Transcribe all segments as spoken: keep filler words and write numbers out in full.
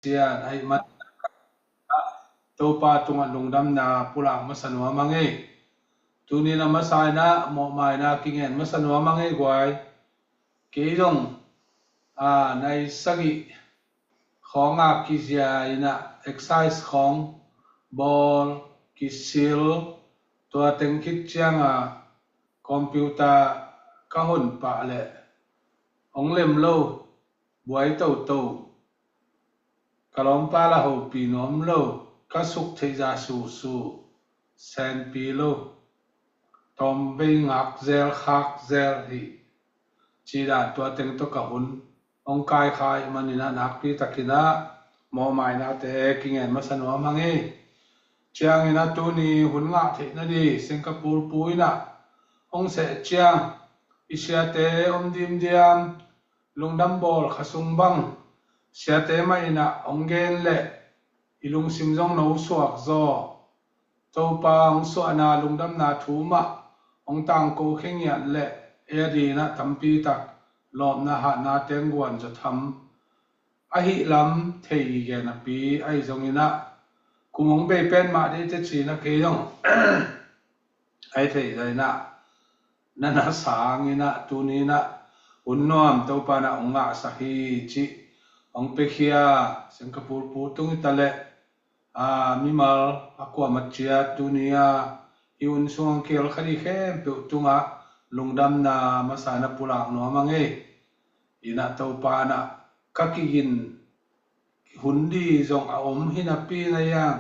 Pasian ahih man Topa tungah lungdamna pulak masa nuam a ngei. Tunin a masa inah mawhmaina kingen masa nuam a ngei guai. Kei zong a nai sagih khawng a kizia inah exercise khawng bawl kisil tua teng khit cianga computer ka hon pah leh hong lem lo, buai toto, ka lawmpa la hopi nuam lo, ka suk theih za susu, senpi lo, tawm bei ngak zel khak zel hi. Cidan tua teng tawh ka hun hong kai kha ahih maninah nakpi takinah mawhmainate kingen masa nuam a ngei. Cianginah tuni hun ngah theihna di Singapore pu inah hong seh ciang i siate om dimdiam, lungdam bawl kha sung bang siate mah inah hong gen leh i lungsim zong no suak zaw. Topa hong suahna lungdamna thu mah hong tangko khe ngiat leh ei a dinah tampi tak lawpna hatna teng guan zaw tham. Ahih lam thei i gen a pi ahi zonginah kum hong bei pen mah dih te cinah kei zong ai thei zainah na na sanginah tuninah hun nuam Topa na hong ngahsak hi cih hong pekhia Singapore pu tung i ta leh a mimal a kuamah ciat tuni a i hun sung hong kial kha di khempeuh tungah lungdamna masa na pulak nuam a ngei. Inah Topa na ka kigin hun di zong a om hi napi na iang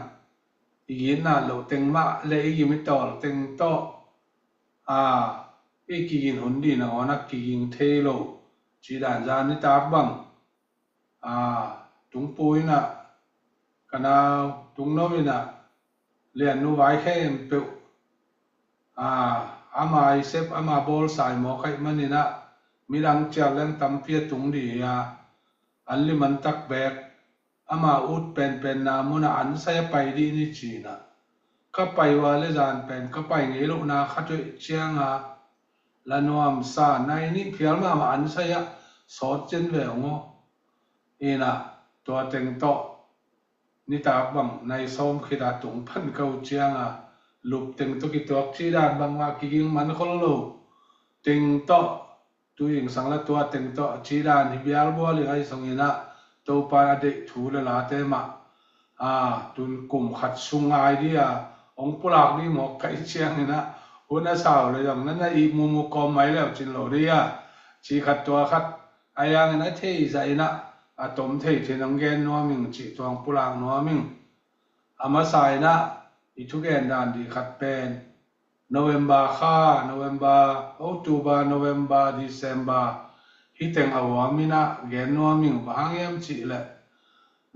i gitna loh teng mah le i gim i tawl teng tawh a i kigin hun di nangawn a kiging thei lo. Cidan zan nitak bang a tungpu inah ka nau tungno inah liannu vai khempeuh a ama i sep ama bawlsa i mawk ahih maninah midang cial leng tampi a tung di hi a an lim an tak bek ama ut penpenna munah an sai a pai dih ni cinah ka pai ua le zan pen ka pai ngei lohna khat uh cianga la nuamsa nai nih phial mahmah an sai ah sawt cin ve ung aw. Inah tua teng tawh nitak bang nai sawm khita tung phan ko cianga lup teng tawh kituak cidan bangmah kiging man khol lo teng tawh tuing sang la tua teng tawh cidan hi bialbual i ngai songinah Topa a deih thu le late mah a tun kum khat sung ngai di a hong pulak di mawk kaih cianginah hun a sau le zong na na ih mumu kawm mai leu cin lo di a ci khat tua khat a yangin a thei zahinah a tom thei thei nong gen nuaming cih tuang pulak nuaming. A masa inah i thugen dan di khat pen November kha, November, October, November, December hi teng a huam inah gen nuaming bang hang hiam cih leh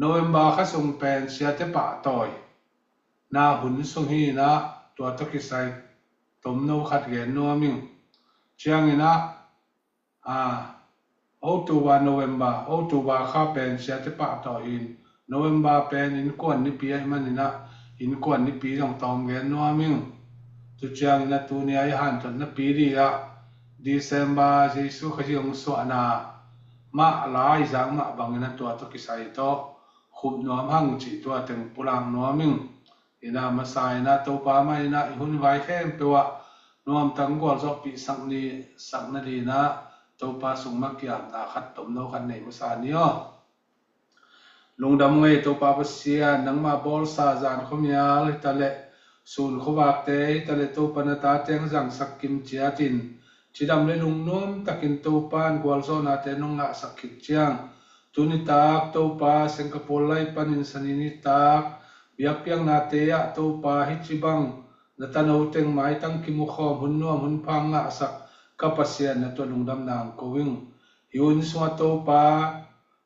November kha sung pen siate pahtawi na hun sung hi inah tua tawh kisai tomno khat gen nuaming. Cianginah a October, November, October kha pen siate pahtawi in November pen innkuan nipi ahih maninah innkuan nipi zong tawm gen nuaming. Tucianginah tuni a i hanthot napi di ah December Jesu Khazih hong suahna mah lai zang mah banginah tua tawh kisai tawh khup nuam hang cih tua teng pulak nuaming. Inah masa inah Topa mah inah i hun vai khempeuh ah nuamtang gualzawhpih sak ni sak nadinah Topa sung mah kiamna khat tomno khat nei masa ni aw. Lungdam ngei Topa Pasian, nangmah bawlsa zan khuamial hi ta leh sun khuavakte hi ta leh Topa na tate hong zangsak kim ciatin cidam le lungnuam takin Topa in gualzawhnate nong ngahsak khit ciang tuni tak Topa Singapore lai panin sani ni tak biakpiaknate ah Topa hi ci bang na tano teng maitang kimukhawm hun nuam hun pha ngahsak ka Pasian na tua lungdamna ang ko ing. Hi hun sungah Topa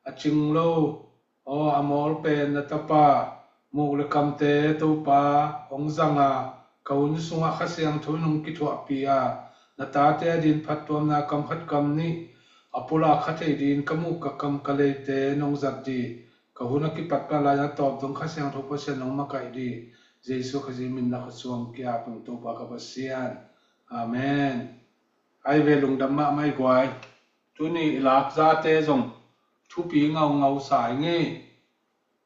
a cing lo aw a mawl pen na tapa muk le kamte Topa hong zanga ka hun sungah Kha Siangtho in hong kithuahpih a na tate a din phattuamna kam khat kam nih a pulak kha thei din ka muk ka kam ka leite nong zat di ka hun a kipat pan lai na tawp dong Kha Siangtho Pasian nong makaih di Jesu Khazih min na khuasuang kiapung Topa ka Pasian. Amen. Ai ve lungdam mahmah i guai. Tuni i lak zate zong thupi ngaungau sa i ngei.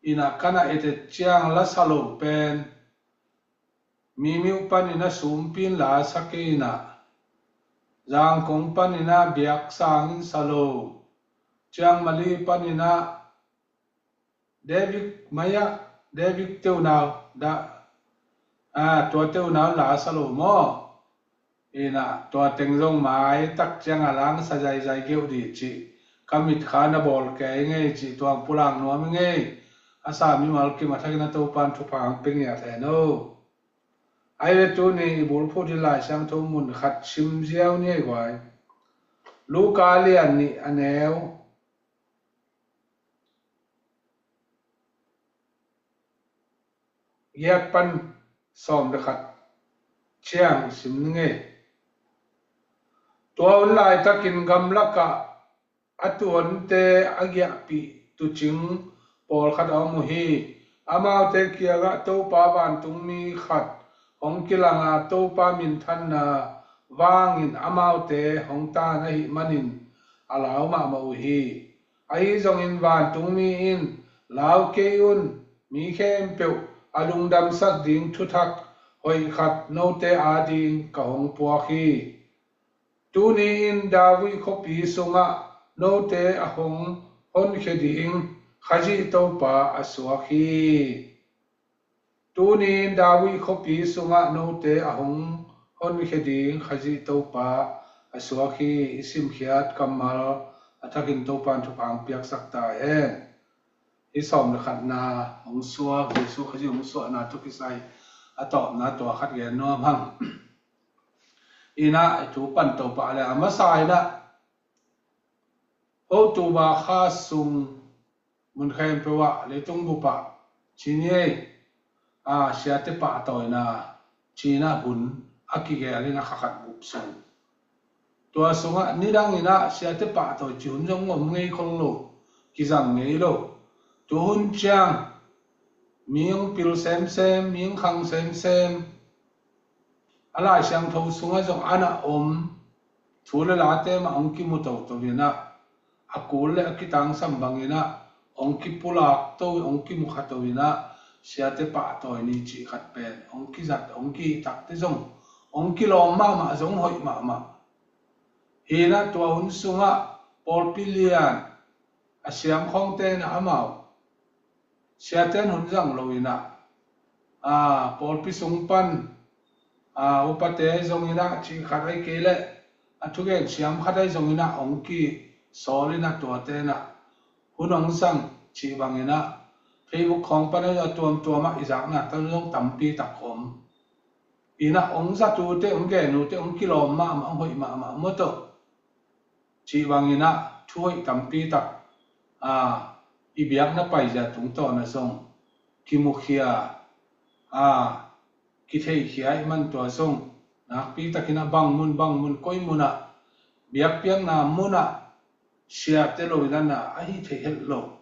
Ina ka na et et ciang la sa lo pen, Mimiu panin a sumpi in la sa kei ina, Zangkong panin a biaksang in sa lo, Ciang Mali panin a David mai a, David teunau da, a, tua teunau la sa lo maw? Ina tua teng zong mai tak ciang a lang sa zaizai geuh di cih ka mit kha na bawl kei ngei cih tuang pulak nuam i ngei. A sa mimal kim a thakin a Topan thupha ang pia ngiat hen o. Ai ve tuni i bulphuh ding Lai Siangtho mun khat sim ziau ni ei guai. Luka lian nih a neu giat pan sawm le khat ciang sim ni ngei. Tua hun laitakin gamlakah a tuante a giahpih tuucing pawlkhat a om uh hi. Amaute kiangah Topa vantungmi khat hong kilang a, Topa minthanna vangin amaute hong tan ahih manin a lau mahmah uh hi. Ahi zongin vantungmi in, "Lau kei un, mi khempeuh a lungdamsak ding thuthak hoih khat note ading ka hong puak hi. Tuni in David khuapi sungah note a hong honkhia ding Khazih Topa a suak hi." Tuni in David khuapi sungah note a hong honkhia ding Khazih Topa a suak hi. I simkhiat kammal a thakin Topan thupha ang piaksak ta hen. Hih sawm le khatna hong suak, Jesu Khazih hong suahna tawh kisai a tawpna tua khat gen nuam hang. Ina i thu pan Topa le a masa ina, hotuba kha sung mun khempeuh ah leitung bup ah ci ni ei, a, siate pahtawina ci-in a hun a kigel ina kha khat bup sung. Tua sungah nidang ina siate pahtawi ci hun zong om ngei khol lo, kizang ngei lo. Tuhun ciang mi hong pil semsem, mi hong khang semsem. A Lai Siangtho sungah zong a na om thu le late mah hong kimu toto ina, a kul le a kitangsam bang ina hong kipulak to, hong kimu kha to ina, siate pahtawi ni cih khat pen hong kizat, hong kihtakte zong hong kilawm mahmah, zong hoih mahmah. Hi ina tua hun sungah pawlpi lian a siam khawngte ina amau siate in hun zang lo ina, a, pawlpi sung pan, a, upate zong ina cih khat ai kei leh a thugen siam khat ai zong ina hong kisawl ina tuate ina hun hong zang cih bang ina Facebook khawng pan a tuamtuam ah i zakna tan zong tampi tak om. Ina hong zat ute, hong gen ute hong kilawm mahmah, hong hoih mahmah maw tawh. Cih bang ina thu hoih tampi tak, a, i biakna paizia tungtawn a zong kimukhia, a, kitheikhia i man tua zong nakpi tak ina bang mun bang mun koi mun ah biakpiakna mun ah siate lo ina na ahi thei het lo.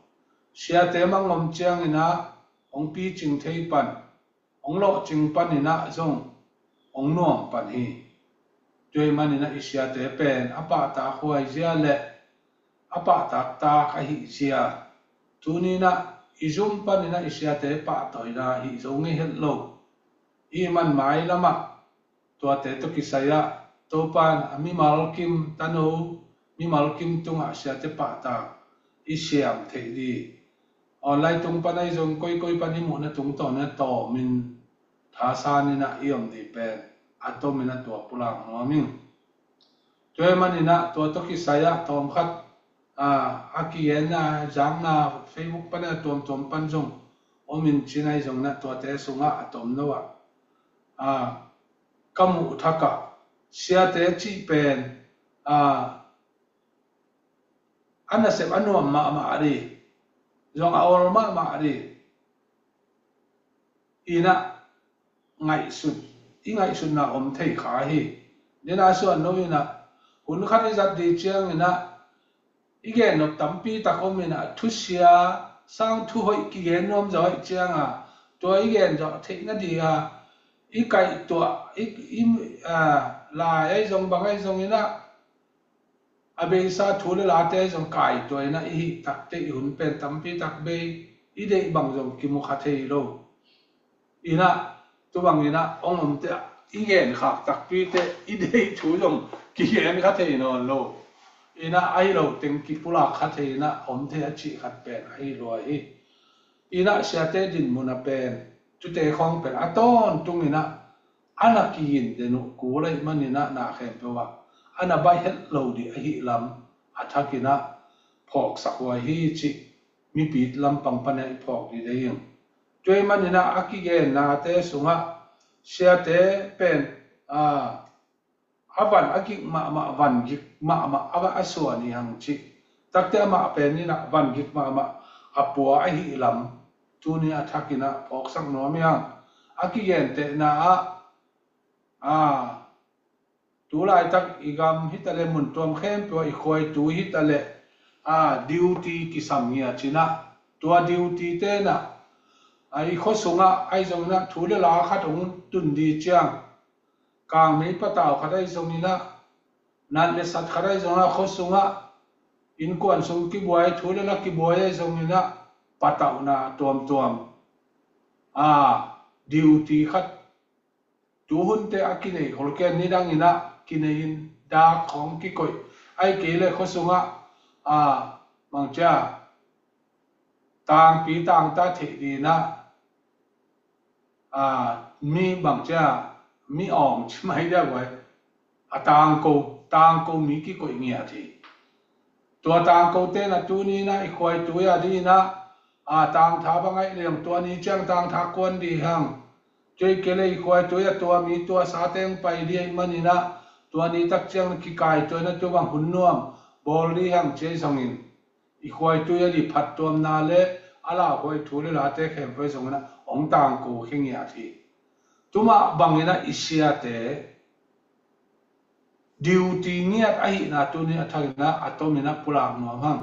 Siate mangom ciang ina hong picing thei pan, hong lawhcing pan ina zong hong nuam pan hi. Tua ahih man ina i siate pen a pahtak huai zia le a pahtak tak ahih zia, tuni ina i zum pan ina i siate pahtawina hih zo ngei het lo. I man mailam ah tuate tawh kisai ah Topan a mimal kim tano, mimal kim tungah siate pahtak i siam theih di online tung pan ahi zong koikoi pan i muhna tungtawn ina tawm in thasan ina i om di pen a tom ina tua pulak nuam ing. Tua ahih man ina tua tawh kisai ah tawm khat, a, a kigenna zakna Facebook pan a tuamtuam pan zong om in ci-in ahi zong ina tuate sungah a tomno ah, a, ka muh thak ah siate cih pen, a, a nasep a nuam mahmah a di, zong a ol mahmah a di. Ina ngaihsut, i ngaihsutna om thei kha hi. Dena suan lo ina hun khat i zat di ciang ina i gen nop tampi tak om ina thusia sang thu hoih kigen nuam zaw ahih cianga tua i gen zawh theihna dinga i kaihtuah i, i, a, lai ahi zong bang ahi zong ina a beisa thu le late zong kaituah ina i hih takte i hun pen tampi tak bei i deih bang zong kimu kha thei lo. Inah, tu bang inah hong omte ah i gen khak takpite i deih thu zong kigen kha thei nawn lo. Inah ahi lo teng kipulak kha thei inah omte a cih khat pen ahi lua hi. Inah siate dinmun a pen tute khawng pen a tawntung inah a na kiin den uh kul ahih man inah na khempeuh ah a na baih het lo dih ahih lam a thak inah phawksak huai hi cih mipit lampang pan ah i phawk dih dei ing. Tua ahih man inah a kigennate sungah siate pen a a van a gik mahmah, van gik mahmah a, a suan hi hang cih. Takte amah pen inah van gik mahmah a pua ahih lam tuni a thak inah phawksak nuam hi hang. A kigentehna ah a tu laitak i gam hi ta leh mun tuam khempeuh ah i khuaitu hi ta leh a duty kisam ngiat inah tua duty te inah a i khua sungah ahi zong inah thu le la khat hong tun dih ciang kangmei patau khat ahi zong inah, nat le sat khat ahi zong inah, khua sungah innkuan sung kibuai, thu le la kibuai ahi zong inah, patauhna tuamtuam a duty khat tuhunte a kinei khol kei a, nidang inah kinei in dak khawng kikoih, ahih kei leh khua sungah a bangcia tangpi tangta theih dih inah a mi bangcia mi awng ci mai dia guai a tangko, tangko mi kikoih ngiat hi. Tua tangkote inah tuni inah i khuaitu a dih inah a tangtha bang ahi leng tua ni ciang tangtha kuan dih hang. Tua ahih kei leh i khuaitu a tua mi tua sa teng pai dih ahih man inah tua ni tak ciang kikaitua inah tua bang hun nuam bawl dih hang ci ahi zongin i khuaitu a dih phattuamna le a lauhuai thu le late khempeuh ahi zong inah hong tangko khe ngiat hi. Tua mah bang inah i siate duty ngiat ahihna tuni a thak inah a tom inah pulak nuam hang.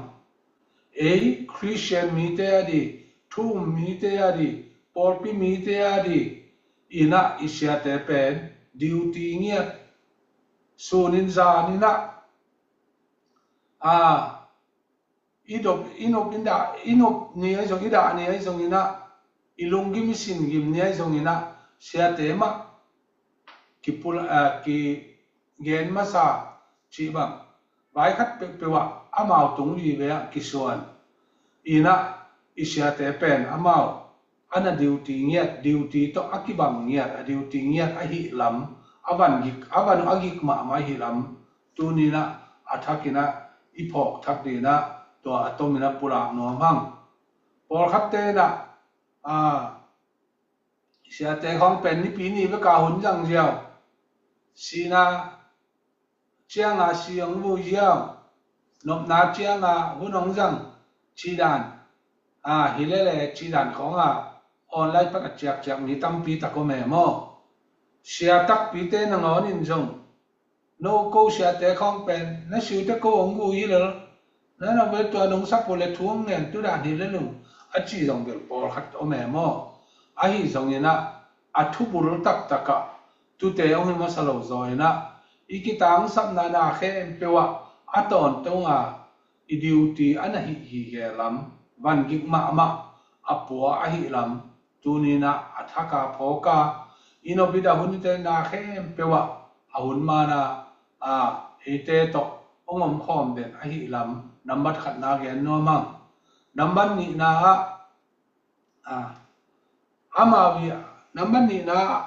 Ei Christian mite a dih, thu um mite a dih, pawlpi mite a dih inah i siate pen duty ngiat, sun in zan inah a i dop, i nop in dah, i nop ni ahi zong, i dah ni ahi zong inah, i lunggim i singim ni ahi zong inah siate mah kipul, eh, kigen masa cih bang vai khat peuhpeuh ah amau tung vive ah kisuan inah i siate pen amau a na duty ngiat, duty tawh a kibang ngiat, a duty ngiat ahih lam, a van gik, a van a gik mahmah ahih lam tuni inah a thak inah i phawk thak dih inah tua a tom inah pulak nuam hang. Pawlkhatte inah a siate khawng pen nipi ni bek a hun zang ziau, sihna ciang a si hong vui ziau, nopna ciang a hun hong zang cih dan a hi lele cih dan khawng a online pan a ciakciak mi tampi tak om e maw. Sia takpite nangawn in zong no ko siate khawng pen na siute ko hong vui hi lel, na na vel tua nong sap uh le thu hong ngen tu dan hi lel ung a ci zong bel pawlkhat om e maw. Ahi zong inah a thubul taktak ah tute hong hi masa lo zaw inah i kitangsapna na khempeuh ah a tawntung a i duty a na hih hi gel lam, van gik mahmah a pua ahih lam tuni inah a thak a phawk a i nop i dah hunte na khempeuh ah a hun man a a eite tawh hong om khawm den ahih lam nambat khatna gen nuam hang. Nambat nihna ah a amau hi a nambat nihna ah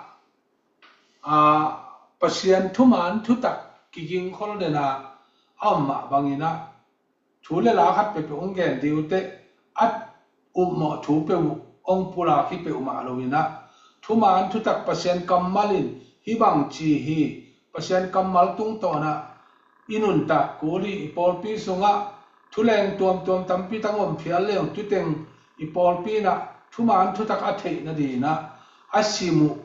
a Pasian thuman thutak kigingkhol den a a om mah bang inah thu le la khat peuhpeuh hong gen dih uh teh a upmawh thu peuh uh hong pulak hi peuhmah lo inah thuman thutak Pasian kammal in hih bang ci hi. Pasian kammal tungtawn ah i nuntak kul hi. I pawlpi sungah thuleng tuamtuam tampi tak om phial leng tuteng i pawlpi inah thuman thutak a theih nading inah a sim uh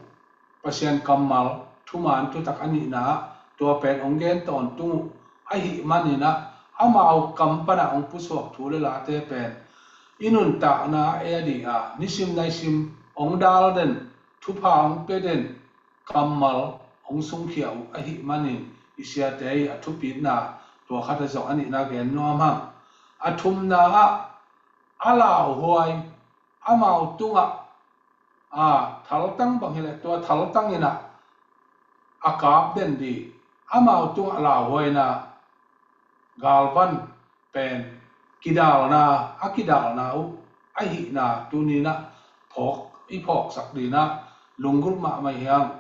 Pasian kammal thuman thutak a nihna ah tua pen hong gen tawntung uh ahih man inah amau kam pan ah hong pusuak thu le late pen i nuntakna ah ei a dih a nisim naisim hong dal den, thupha hong pia den kammal hong sungkhia uh ahih manin i siate i a thupitna tua khat a zong a nihna gen nuam hang. A thumna ah a lauhuai amau tungah, a, thaltang bang hileh tua thaltang inah a kap den di, amau tungah lauhuaina galvan pen kidalna, a kidalna uh ahihna tuninah phawk, i phawksak dinah lunggulh mahmah hiang.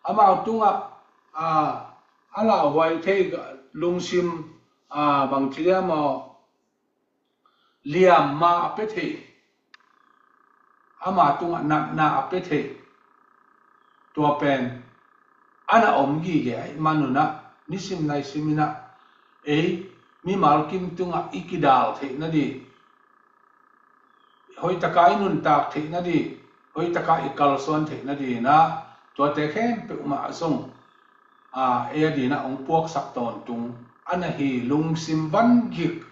Amau tungah, a, a lauhuai thei lungsim, a, bang ci liam aw, liamma a pia thei, ama tungah natna a pia thei, tua pen ana om gige ahih manunah nisim naisim inah ei mimal kim tungah i kidal theih nading, hoihtaka i nuntak theih nading, hoihtaka i kalsuan theih nadinah tuate khempeuh mah zong, a, ei a dinah hong puaksak tawntung ana hi lungsim vangik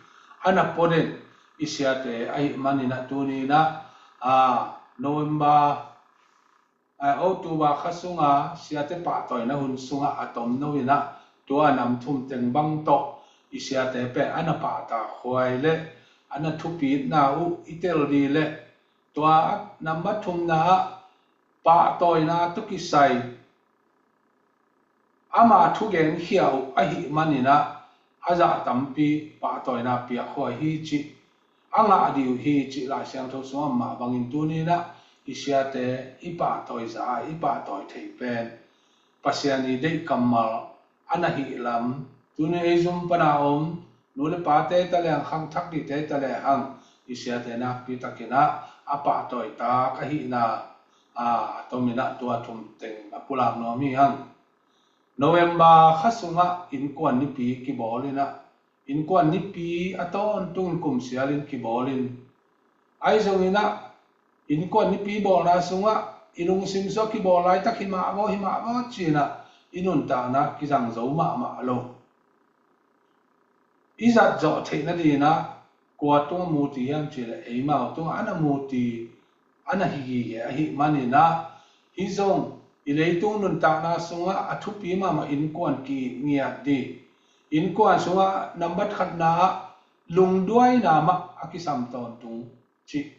ana pua den i siate ahih maninah tuninah, a, November, a, October kha sunga siate pahtawina hun sungah a tomno inah tua nam thum teng bang tawh i siate pen ana pahtakhuai le ana thupitna uh i tel di le tua nambat thumna ah pahtawina tawh kisai ama thugenkhia uh ahih maninah a zah tampi pahtawina piakhuai hi cih, a ngah dih uh hi cih Lai Siangtho sungah mah bangin tuninah i siate i pahtawi zah a i pahtawi thei pen Pasian i deih kammal ana hih lam, tuni ei zum pana om nu le pate ta leng khangthak dihte ta lehang i siate nakpi takinah a pahtawi tak ahihna, a, a tominah tua thum teng a pulak nuam hi hang. November kha sungah innkuan nipi kibawl inah innkuan nipi a tawntungin kumsialin kibawlin ahi zonginah innkuan nipi bawlna sungah i lungsim sua kibawl laitak himah vaw himah vaw cinah i nuntakna kizang zo mahmah lo. I zat zawh theih nadinah kua tungah muti hiam cihleh eimau tungah ana muti ana hi gige ahih maninah hi zong i leitung nuntakna sungah a thupi mahmah innkuan ki-it ngiat dih. Innkuan sungah nambat khatna ah lungduaina mah a kisam tawntung cih.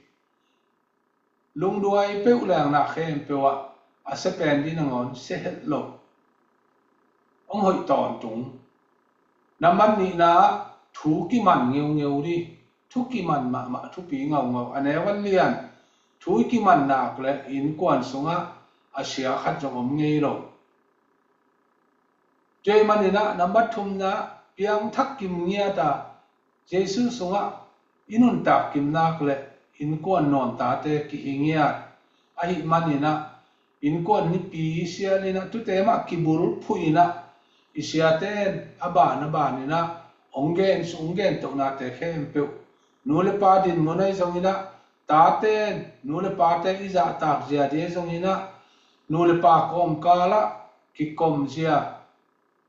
Lungduai peuh lengna khempeuh ah a sia pen dih nangawn sia het lo. Hong hoih tawntung. Nambat nihna ah thu kiman ngeungeu dih. Thu kiman mahmah thupi ngaungau a neu a lian. Thu i kiman nak le innkuan sungah a sia khat zong om ngei lo. Tua ahih maninah nambat thumna piangthak kim ngiat a Jesu sungah i nuntak kim nak le innkuan nuamtate kihi ngiat ahih maninah innkuan nipi sialinah tute mah kibulphuh inah i siate in a ban a baninah hong gen sung hong gen tohnate khempeuh nu le pa dinmun ahi zonginah tate in nu le pate i zahtak zia dih ahi zonginah nu le pa kawmkalah kikom zia,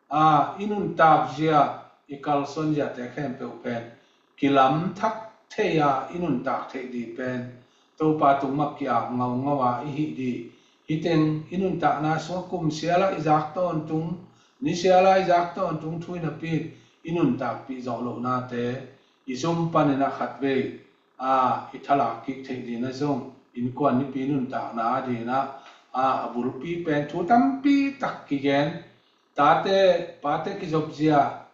a, i nuntak zia i kalsuan ziate khempeuh pen kilamthak thei a i nuntak theih dih pen Topa tung mah ki-ap ngaungau a i hih dih. Hi teng i nuntakna sungah kum siala i zak tawntung, ni siala i zak tawntung thu i napi in i nuntakpih zawh lohnate i zum panin a khatvei, a, i thalak kik theih dihna zong innkuan nipi nuntakna dinah, a, a bulpi pen thu tampi tak kigen. Tate, pate kizop zia,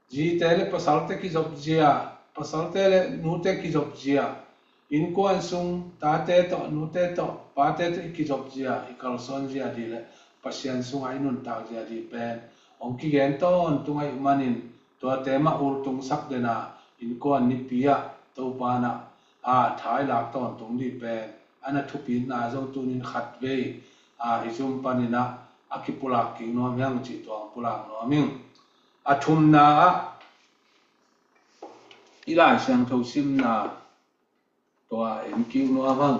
zite le pasalte kizop zia, pasalte le nute kizop zia, innkuan sung tate tawh, nute tawh, pate tawh i kizop zia, i kalsuan zia dih le Pasian sungah i nuntak zia dih pen hong kigen tawntung ahih manin tuate mah ultungsak dena innkuan nipi ah Topa in ah, a, tha i lak tawntung dih pen a na thupitna zong tunin khatvei, a, i zum panin ah a kipulak kik nuam hiang cih tua pulak nuam ing. A thumna ah i Lai Siangtho simna tua en kik nuam hang.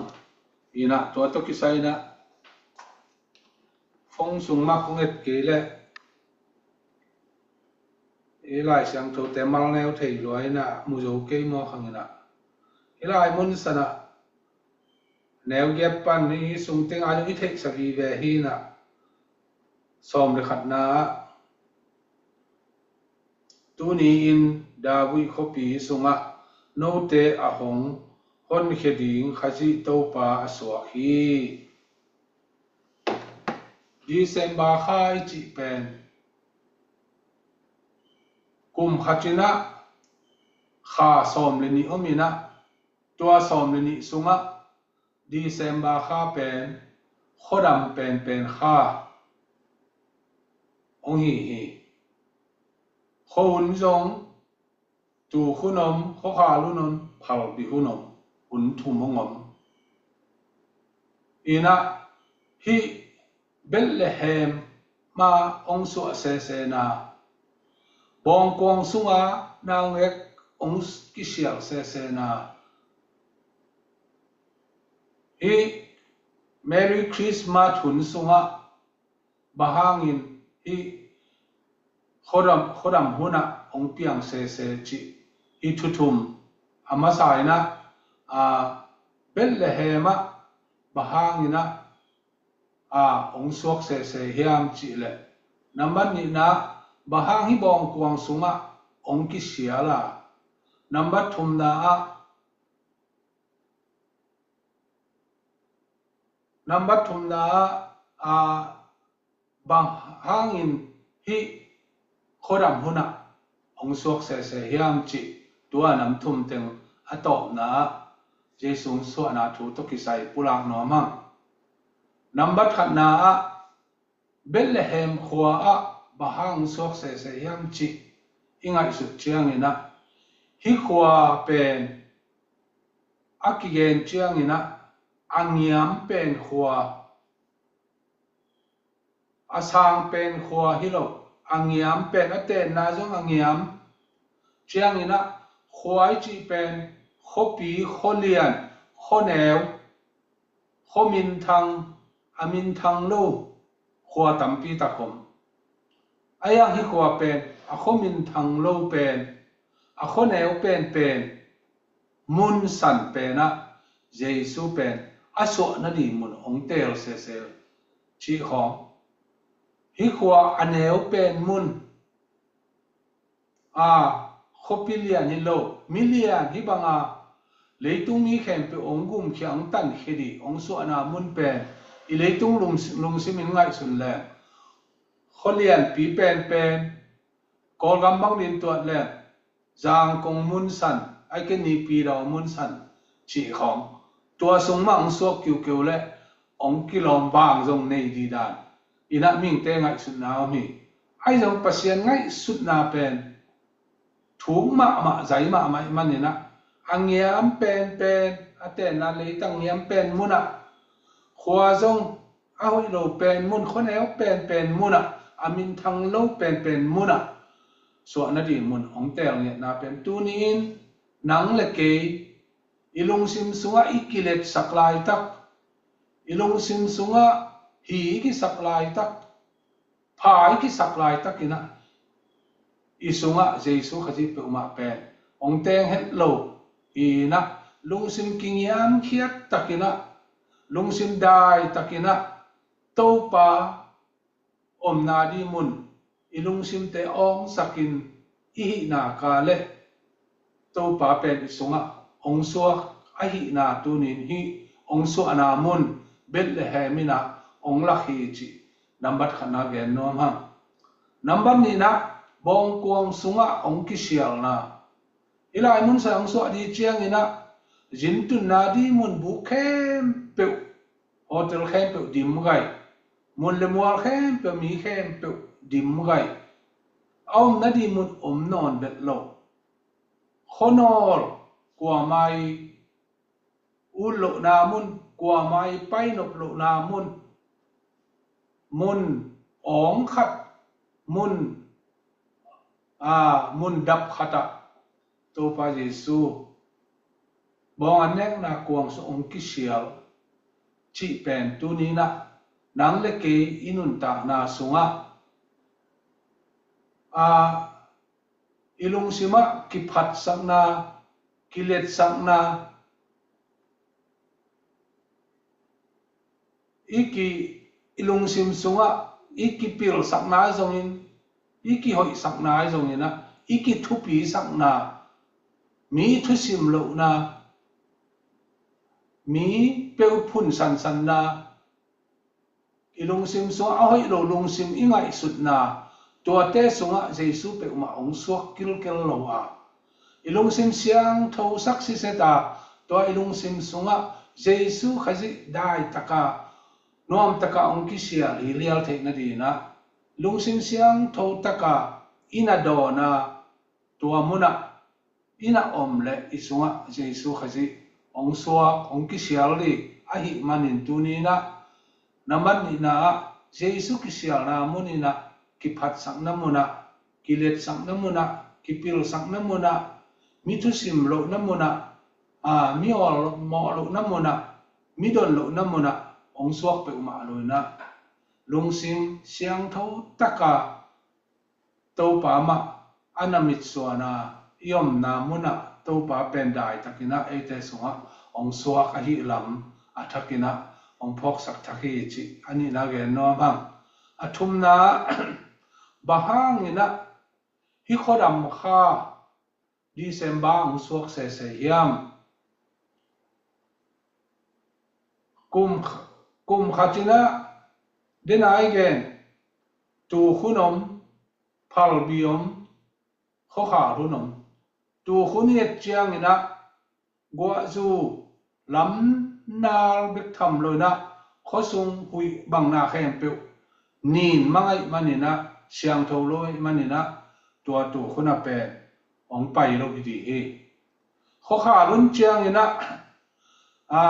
Inah tua tawh kisai inah phone sung mah kong et kei leh i Lai Siangthote mal neu thei lua inah mu zo kei mawk hang inah i Lai Mun San ah neu giat pan i sung teng a i theihsa vive hi inah sawm le khatna ah tuni-in David khuapi sungah note a hong honkhia ding Khazih Topa a suak hi. December kha i cih pen kum khat in ah kha sawm le nih om in ah, tua sawm le nih sungah December kha pen khuadam penpen kha hong hi hi. Khuahun zong tuk hun om, khuakhal hun om, phalbi hun om, hun thum hong om. In ah hih Bethlehem ah hong suah sesena, bawngkuang sunga naungek hong kisial sesena, hih Merry Christmas hun sungah bang hangin hih khuadam, khuadam hun ah hong piang sese cih, hih thu thum a masa in ah, a, Bethlehem ah bang hangin ah, a, hong suak sese hiam cih leh, nambat nihna, bang hang hih bawngkuang sungah hong kisial a, nambat thumna ah, nambat thumna ah, a, bang hangin hih khuadam hun ah hong suak sese hiam cih, tua nam thum teng a tawpna ah Jesu hong suahna thu tawh kisai pulak nuam hang. Nambat khatna ah, Bethlehem khua ah bang hang hong suak sese hiam cih i ngaihsut ciangin ah, hih khua pen a kigen ciangin ah a ngiam pen khua, a sang pen khua hi lo, a ngiam pen, a tenna zong a ngiam. Ciangin ah khua i cih pen khuapi, khualian, khuaneu, khua minthang, a minthang lo khua tampi tak om. A hiang hih khua pen a khua minthang lo pen, a khuaneu penpen, mun san pen ah Jesu pen a suah nading mun hong teel sese cih khawng. Hih khua a neu pen mun, a, khuapi lian hi lo, mi lian hi banga leitung mi khempeuh hong gumkhia, hong tankhia ding hong suahna mun pen i leitung lung, lungsim in ngaihsun leng, khualianpi penpen, Kawlgam bang din tuat leng Zangkong mun san, ahih kei leh Naypyidaw mun san cih khawng, tua sung mah hong suak kiukiu leh hong kilawm vang zong nei ding dan in ah mihingte ngaihsutna om hi. Ahi zong Pasian ngaihsutna pen thuk mahmah, zai mahmah ahih manin ah, a ngiam penpen, a tenna leitang ngiam pen mun ah, khua zong a hoih lo pen mun, khuaneu penpen mun ah, a minthang lo penpen mun ah suah nading mun hong teel ngiatna pen tuni-in nang le kei i lungsim sungah i kiletsak laitak, i lungsim sungah hi i kisak laitak, pha i kisak laitakin ah, i sungah Jesu Khazih peuhmah pen hong teng het lo hi-in ah, lungsim kingiamkhiat takin ah, lungsim dai takin ah, Topa omna ding mun i lungsimte awngsakin i hihna ka leh, Topa pen i sungah hong suak ahihna tuni-in hih hong suahna mun Bethlehem in ah hong lak hi cih nambat khatna gen nuam hang. Nambat nihna, bawngkuang sungah hong kisialna. Hih lai mun san hong suah ding ciangin ah, zin tunna ding mun, buk khempeuh, hotel khempeuh dim gai, mun le mual khempeuh, mi khempeuh dim gai, a om nading mun om nawn vet lo. Khuanawl, kuamah i ut lohna mun, kuamah i painop lohna mun, mun awng khat, mun, a, mun dap khat ah Topa Jesu bawng a nekna kuang sung hong kisial cih pen tuni-in ah nang le kei i nuntakna sungah, a, i lungsim ah kiphatsakna, kiletsakna, i ki, i lungsim sungah i kipilsakna zongin, i kihoihsakna zongin ah, i kithupisakna, mi thusim lohna, mi peuh phun sansanna, i lungsim sungah a hoih lo lungsim i ngaihsutna, tuate sungah Jesu peuhmah hong suak kilkel lo a, i lungsim siangtho sak siseta, tua i lungsim sungah Jesu Khazih daitaka nuamtaka hong kisial hi lial theih nadinah, lungsim siangtho taka i na dawna tua munah i na om le i sungah Jesu Khazih hong suak, hong kisial dih ahih manin tuninah, na man nihna ah Jesu kisialna muninah, kiphatsakna munah, kiletsakna munah, kipilsakna munah, mi thusim lohna munah, a, mi awlmawh lohna munah, mi don lohna munah hong suak peuhmah lo inah, lungsim siangtho taka Topa mah a na mitsuana i omna munah Topa pen daitakinah eite sungah hong suak ahih lam a thakinah hong phawksak thak hi cih a nihna gen nuam hang. A thumna, bang hanginah hih khuadam kha December hong suak sese hiam? Kum, kum khatinah dena i gen, tukhun om, phalbi om, khuakhal hun om. Tukhun i et cianginah guahzu lam nal bek tham lo inah, khuasung huih bangna khempeuh nin mang ahih maninah, siangtho lo ahih maninah, tua tukhun a pen hong pai lo hi dih hi. Khuakhal hun cianginah, a,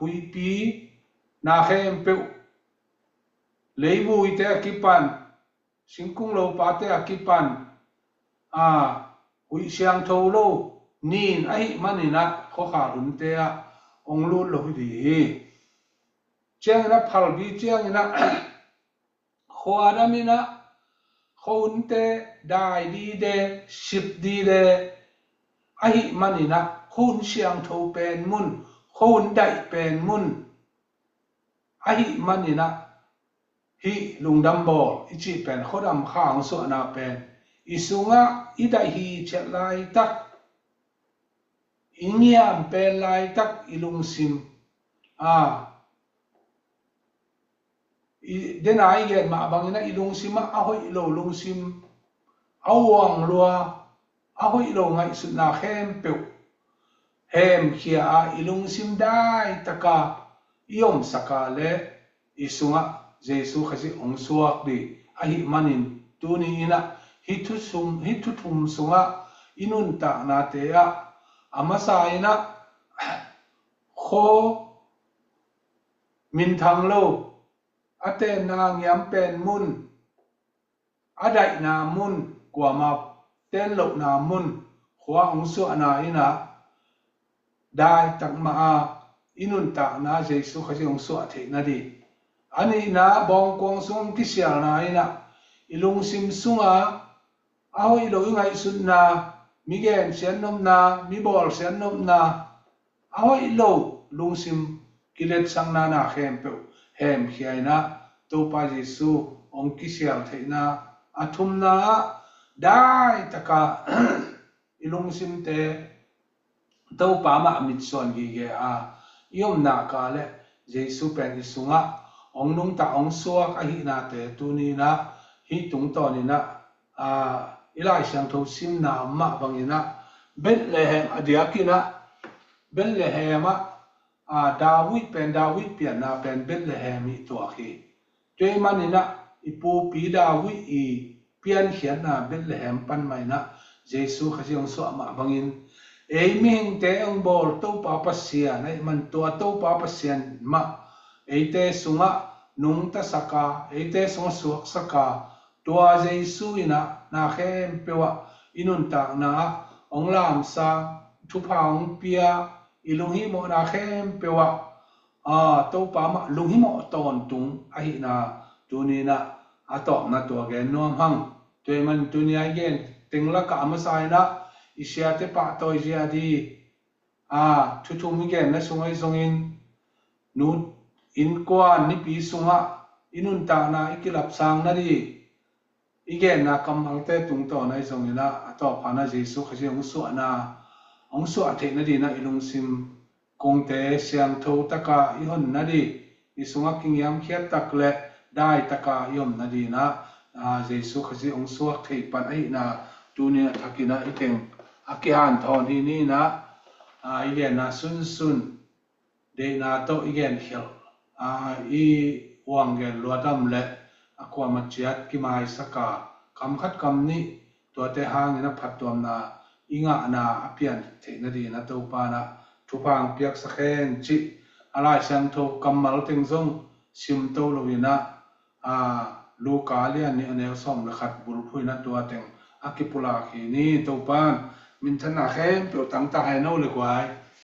huihpi na khempeuh, leivuite a kipan, singkung lopate a kipan, a, huih siangtho lo nin ahih maninah khuakhal hunte ah hong lut lo hi dih hi. Cianginah phalbi cianginah khuadaminah khuahunte dai dide, sip dide ahih maninah, khuahun siangtho pen mun, khuahun daih pen mun ahih maninah, hih lungdam bawl i cih pen khuadam kha hong suahna pen i sungah i daih hi ciat laitak, i ngiam pen laitak i lungsim, a, i dena i gen mah banginah i lungsimah a hoih lo lungsim, a uang lua, a hoih lo ngaihsutna khempeuh hemkhia a, i lungsim daitaka i omsaka le i sungah Jesu Khazih hong suak dih ahih manin, tuni inah hih thu sung, hih thu thum sungah i nuntaknate ah a masa inah khaw minthang lo, a tenna ngiam pen mun, a daihna mun, kuama ten lohna mun, khua hong suahna inah daitak mah a i nuntakna Jesu Khazih hong suah theih nadih. A nihna bawngkuang sung kisialna inah i lungsim sunga a hoih lo i ngaihsutna, mi gensiat nopna, mi bawlsiat nopna, a hoih lo lungsim kiletsakna na khempeuh hemkhia inah Topa Jesu hong kisial theihna, a thumna ah daitaka i lungsimte Topa mah mitsuan gige a i omna ka le Jesu pen i sungah hong nungta hong suak ahihnate tuninah hih tungtawninah, a, i Lai Siangtho simna mah banginah Bethlehem a diakinah Bethlehem ah, a, David pen, David pianna pen Bethlehem ih tuak hi. Tua ahih maninah i pupi David i piankhiatna Bethlehem pan mah inah Jesu Khazih hong suah mah bangin, ei mihingte hong bawl Topa Pasian ahih man tua Topa Pasian mah eite sungah nungtasaka, eite sungah suaksaka, tua Jesu inah na khempeuh ah i nuntakna ah hong lamsa, thupha hong pia, i lunghimawhna khempeuh ah, a, Topa mah lunghimawh tawntung ahihna tuninah a tawpna tua gen nuam hang. Tua ahih man tuni a i gen teng lakah a masa inah i siate pahtawi zia dih, a, thu thum i genna sungah i zongin, nu, innkuan nipi sungah i nuntakna i kilapsang nadih i genna kammalte tungtawn ahi zongin ah, a tawpna Jesu Khazih hong suahna, hong suah theih nadinah i lungsim kongte siangtho taka i hon nading, i sungah kingiamkhiat tak le dai taka i om nadingin ah, aa, Jesu Khazih hong suak thei pan ahihna tuni a thakin ah i teng a kihanthawn hi ni in ah, aa, i genna sunsun deihna tawh i genkhelh, aa, i uang gen luatam le a kuamah ciat kimaisak a, kam khat kam nih tuate hangin a phattuamna i ngahna a pian theih nadingin ah Topa in ah thupha hong piaksak hen cih a Lai Siangtho kammal teng zong simto loin ah, aa, Luka lian nih a neu sawm le khat bulphuh in ah tua teng a kipulak hi ni. Topa in minthanna khempeuh tangtak hen, u le guai.